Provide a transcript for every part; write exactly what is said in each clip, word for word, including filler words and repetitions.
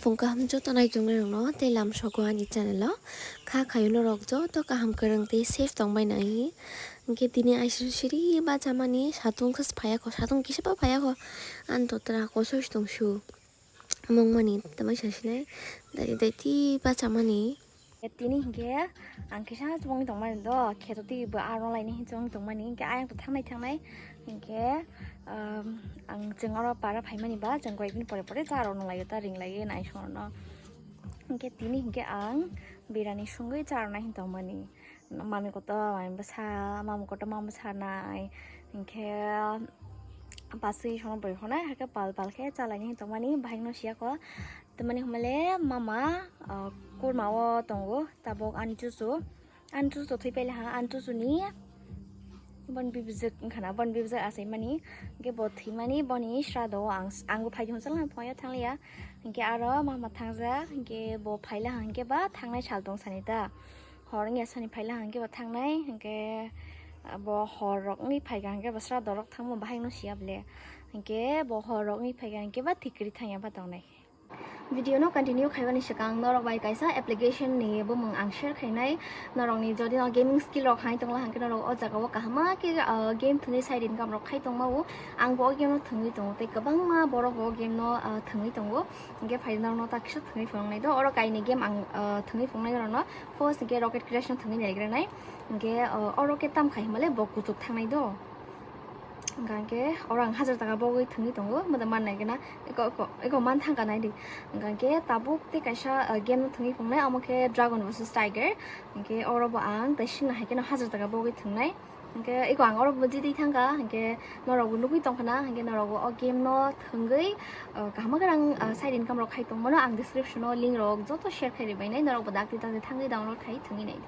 Tong kaham joto naitongnai rokno tei lam sogo ani channel o. Kha khayo norok joto kaham kwrwng tei safe tongbai nai. Hwnkhe tini aisiri siri bachamani satung khe phaiya kho, satung kisa ba phaiya kho. Ani totra kosoi tong su. Mungmani tamai sasinai dai dai ti bachamani. Tini hwnkhe ang kisa chubangwi tongmani do, kheto twi bo aro laini hinwi chubangwi tongmani, hwnkhe ayang to thangnai thangnai, hwnkhe, um, ang chwng oro para phaimani ba, chwng koi bini pore pore cha rok nung laio ta ring laio nai songno. Hwnkhe tini hwnkhe ang birani sungwi cha rok nai hinwi tongmani. Mami kotor mami bwsa, mami kotor mami bwsa nai, hwnkhe paswi songno bwrwi hwnai, hakhe pal pal khe cha laini hinwi tongmani, bahai no siya kho. Tamani hwnmale mama, ah, kurmao tongo, tabuk ani chuchu. Ani chuchu thwi paila ha, ani chuchuni bon bibijwk wngkha na, bon bibijwk achaimani. Hwnkhe bo thwimani boni srado o ang, ang bo phaidi hwnsa lang phoya thangliya. Hwnkhe aro mama thangjak, hwnkhe bo phaila ha, hwnkhe ba thangnai sal tong sani ta. Hor wngya sani phaila ha, hwnkhe bo thangnai, hwnkhe bo hor rok wngwi phaikha, hwnkhe bo srado rok thangma bahai no siya ble. Hwnkhe bo hor rok wngwi phaikha, hwnkhe ba thikri thangya ba tongnai. Video no continue khaibani swkang norok bai kaisa application ni bumung ang share khainai. Norok ni jodi no gaming skill rok hai tongla hwnkhe norok o jaga o kaham ma khe, ah, game thwngwi side income rok khai tongma o. Ang bo o game no thwngwi tongo tei kwbangma borok bo o game no, ah, thwngwi tongo. Hwnkhe phai norok no ta kisa thwngwi phunuknai do. Oro kainwi game ang, ah, thwngwi phunuknai norok no. First hwnkhe Rocket Crash no thwngwi naigranai. Hwnkhe, ah, oro khe tam khai hwnmale bo kuchuk thangnai do. Hwnkhe oro ang hajar taka bogwi thwngwi tongo, moda man nai gana, eko, eko, eko man thangka nai di. Hwnkhe tabuk tei kaisa, ah, game no thwngwi phungnai, omo khe Dragon versus Tiger. Hwnkhe oro bo ang tei singna hai kheno hajar taka bogwi thwngnai. Hwnkhe eko ang oro bo jitwi thangka, hwnkhe norok bo nugwi tongkha na, hwnkhe norok bo o game no thwngwi, ah, kaham kwrang, ah, side income rok khai tongmano ang description o link rok joto share khai ribainai, norok bo dakti dakti thangwi download khai thwngwi nai di.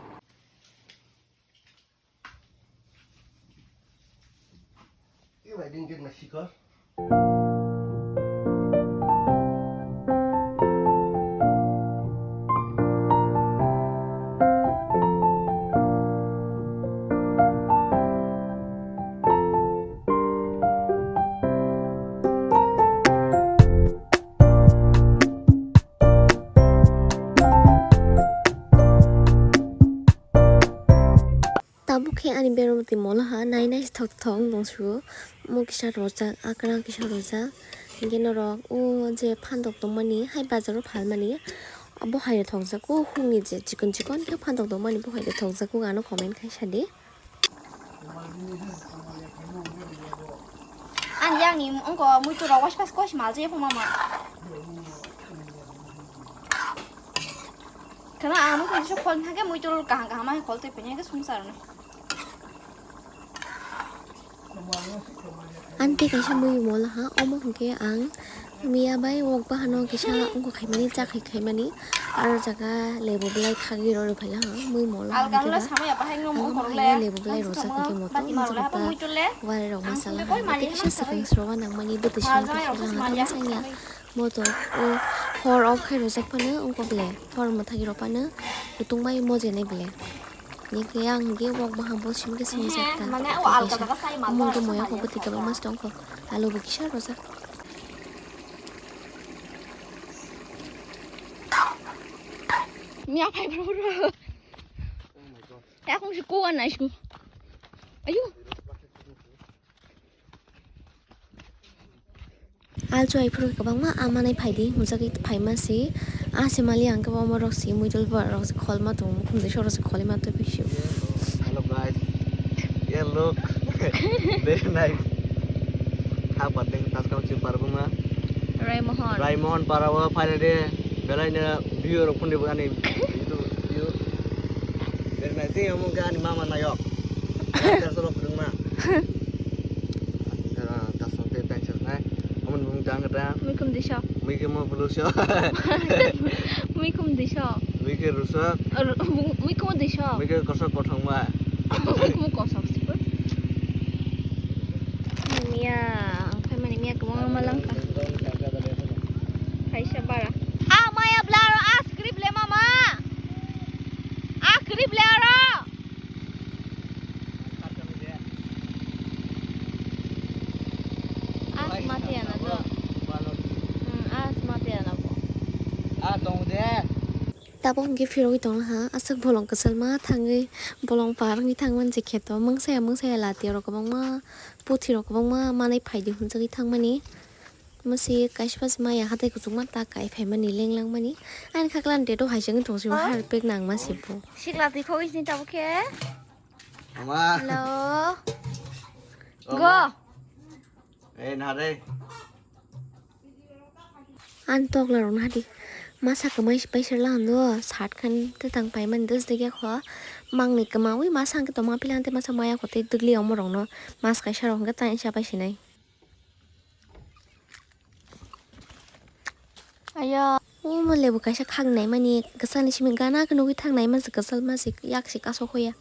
Tabuk khe ani beromtwi molo ha, nai nai thok thok wng tong su, omo kisa rojak, akwrang kisa rojak, hinkhe norok o je phandok tongmani hai bazaro phalmani, bo hai rok thokjago, hukni je chikon chikon khe phandok tongmani bo hai rok thokjago, ano comment khai sadi. Ani yang ni ongko muitu rok waisa kosi mal je pho mama. Kana amo khe so khol thangkhe muitu kaham kaham hai khol twi phanya khe sumsar no. Ani tei kaisa mui molo ha, omo hwnkhe ang miya bai wok bahano kisa wngkha khaimani, cha khai khaimani, aro jaga lebu belai khagwi rw rw phaila ha, mui molo ha, hwnkhe ba ang omo hai lebu belai rwjak hwnkhe motom wngkha ta, wari rok masala ha, tei kisa swkang sroba nangmani bwtwi songkhe sroba ha, tamo sangya motom o hor off khai rwjak phano wngkha ble, hor mwthagwi rok phano kutung bai mojenai ble. Nike ang ge wok baham bo sim ge sim jak ta. Mane o alga jaga sai mal. Mung ge moya ko bwtwi kwbangma se tongkho. Alo bo kisa rojak. Miya phai bro bro. Yakung si kuwan na isku. Ayo. Alchoi phuru kwbangma amanai phaidi hwnjagwi phaima se. A se mali ang khe omo rok se muidol borok rok se kholma tongo, mukhum dui sorok se kholima twi phi sio. Hello guys. Yeah, look. Very nice. Ha pateng taskam si parbuma. Raimohon. Raimohon para o phaile de belaino view rok phunde bwgani. View. Very nice. Jeng omo khe ani mama nayok. Kaisa rok phwrwngma. Kaisa tei tang sasnai. Omo ni bumung tang khe ta. Muikhum disa. Muikhum mo bulu sio. Muikhum disa. Muikhum rusa. Muikhum disa. Muikhum kosok kothong ba. Muikhum kosok sipur. Miya, ang phaimani miya kwbangma malangkha. Kaisa bara. A maya bla aro a script le mama. A script le aro. A mati ana do. Hmm, a mati ana bo. Ah, tong de. Tabuk hwnkhe phirogwi tongna ha, aswk bolong kwchwlma thangwi, bolong par wngwi thangmani je kheto, mungsaya mungsaya lati rok kwbangma, puthi rok kwbangma manwi phaidi hwnjagwi thangmani. Masi kaisa masi maya hatai kuchukma ta kai phaimani lenglangmani. Ani khaklan date o hai se wngwi tong sio, harpek nangma se bo. Sikla twi khogwi sini tabuk khe. Ama. Hello. Ama. Go. Eh, nare. Ani tokla rok nahadi. Masa kwmai se paisa la hando, sat khan te tang paimani dos de kho. Mangni kwmawi masa hwnkhe tongma pila hwnkhe masa maya kho tei dwgli omo rokno. Mas kaisa rok hwnkhe ta insa paisinai. Aya. Omo lebu kaisa khak naimani kwchani simi gana khe nugwi thang naima se kwchal ma se yak se kasok hoya.